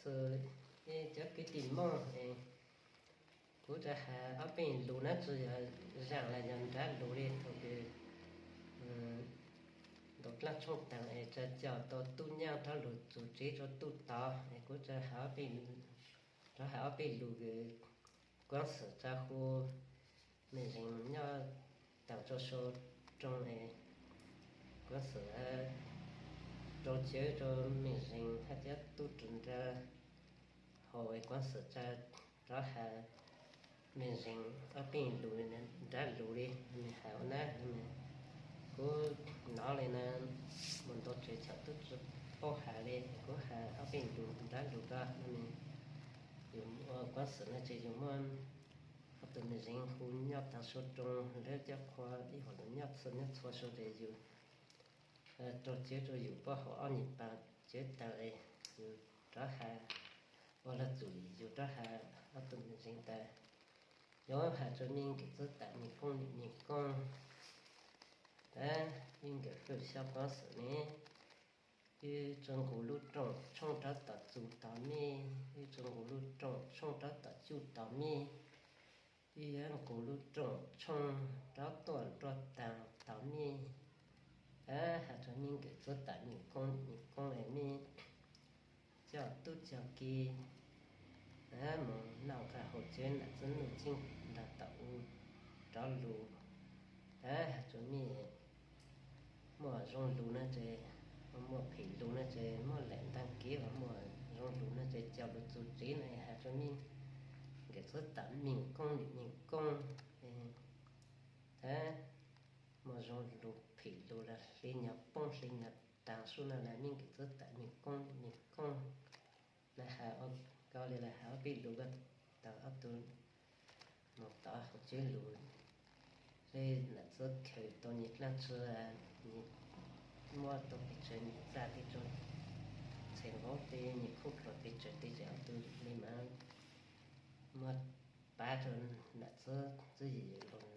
Txhua ib cov kwv tij Hmoob, kuv tsuas has ob peb lus na, tsis yog zaj los yog nrab lus li thaum kws ntaus dlaab tshoob taag es tsa coj tau tub nyab rov lug txug tsev rua tub tod es kuv tsuas rov has ob peb lus kws Kuaab Xwm tsa hu Mej Zees nyob taag rua sau roo es Kuaab Xwm rau cawv rua Mej Zees hab cov tub rwg nrag haus es Kuaab Xwm tsa rov has Mej Zees ob peb lus nrab lus li. Has ua na, kuv nov li na, mus ntaus tsev chaw tub tsi paub has li, kuv has ob peb lus nrab lus rua yug ua Kuaab Xwm na ces yug muab ob tug Mej Zees hu nyob taag sau roo, lawv cov qhua ib hom lug nyob txhua nyob txhua sau ces yug rau cawv rua yug puab haus ob nyuas paas cawv taag es yug rov has ua lug txum yug rov has ob tug Mej Zees tas, yuav has rua mej Nkeem Txwb Tam Mej Koob Lim Mej Koob, tab mej Nkeem Fwj Xyooj Kuaab Xwm ne, wb tsuas nqus lub rooj tshoob rov tom txug tom mej, wb tsuas nqus lub rooj tshoob rov tom cuj tom mej, wb yuav nqus lub rooj tshoob rov tuaj nruab taag tom mej. Tab has rua mej Nkeem Txwb Tam Mej Koob Lim Mej Koob es mej coj tub coj ki mus noj nqaij haus cawv nam txwb nuj txeeg nrag tom u rov lug. Tab has rua mej muaj zoo lug na ces, muaj phem lug na ces muab lam ntaag kev, muaj zoo lug na ces coj lug txug tsev na, has rua mej Nkeem Txwb Tam Mej Koob Lim Mej Koob. Tab muaj zoo lug phem lug los hle nyuag poob hle nyuag taag sub na los mej Nkeem Txwb Tam Mej Koob Lim Mej Koob. Lawv has ua koj li lawv has ob peb lus koj tau ob tug mus tod haus cawv lug, le nam txwb khaws tau nyias dlaab tsi, nyias muab tau pes tsawg nyias txaj teb rua txheem vauv teb, nyias khub pluas pes tsawg teb ces ob tug li mas muab pav rua nam txwb txwb yim lug